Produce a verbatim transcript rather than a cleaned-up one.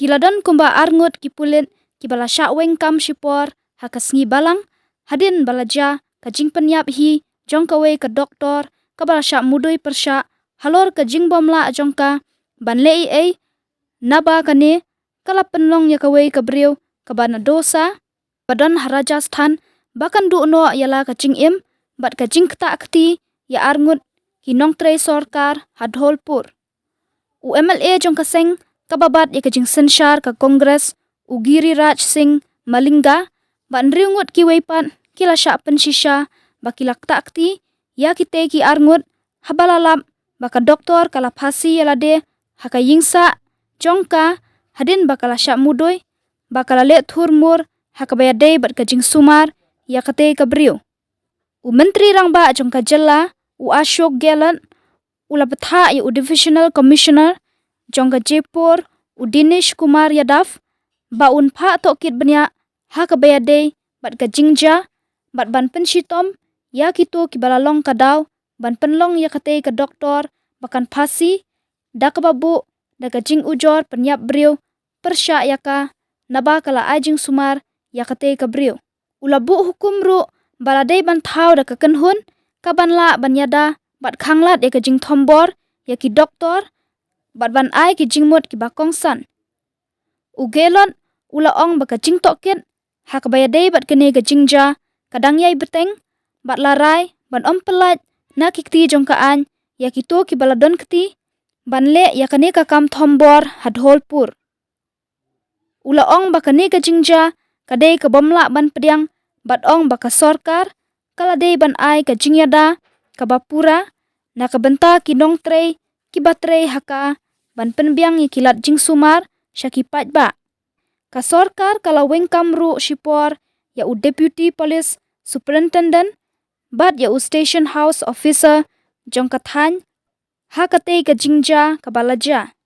Ki la don kumba arngut ki pulit kiba la shah weng kam shipor ha ka sngi Balang, hadien ba la jia ka jingpynïap hi jong kawei ka doktor kaba la shah mudui pyrshah halor ka jingbym lah jong ka ban leh ei ei, naba kane ka la pynlong ïa kawei ka briew kaba naduh sa ba don ha Rajasthan ba kan duh noh ïa la ka jingim bad ka jingktah kti ïa arngut ki nongtrei sorkar ha Dholpur. U M L A jong ka seng kaba bat ïa ka jingsynshar ka Congress, u Giriraj Singh Malinga, bad hynriew ngut kiwei pat ki la shah pynshisha ba ki la ktah kti ïa kitei ki arngut haba la lap ba ka doktor ka la phasi ïa lade ha ka ïing sah jong ka, hadien ba ka la shah mudui ba ka la leh thurmur ha kaba ïadei bad ka jingsumar ïa katei ka briew. U Myntri Rangbah jong ka jylla, u Ashok Gehlot, u la bthah ïa u Divisional Commissioner jong ka Jaipur, u Dinesh Kumar Yadav, ba un phah tohkit bniah ha kaba ïadei bad ka jingjia bad ban pynshitom ïa kito kiba la long ka daw ban pynlong ïa katei ka doktor ba kan phasi da kaba buh da ka jingujor pynïap briew pyrshah ïa ka, naba ka la ai jingsumar ïa katei ka briew. U la buh hukum ruh ba la dei ban thaw da ka kynhun kaban lah ban ïada bad khanglad ïa ka jingthombor ïa ki doktor bad ban ai ki jingmut kiba kongsan. U Gehlot u la ong ba ka jingtohkit ha kaba ïadei bad kane ka jingjia ka dang ïai bteng bad la rai ban ym pyllait na ki kti jong ka aiñ ïa kito kiba la don kti ban leh ïa kane ka kam thombor ha Dholpur. U la ong ba kane ka jingjia ka dei kabym lah ban pdiang bad ong ba ka sorkar ka la dei ban ai ka jingïada kaba pura na ka bynta ki nongtrei kiba trei ha ka ban pynbiang ïa ki lad jingsumar sha ki paidbah. Ka sorkar ka la weng kam ruh shipor ïa u Deputy Police Superintendent bad ïa u Station House Officer jong ka thaiñ ha katei ka jingjia kaba la jia.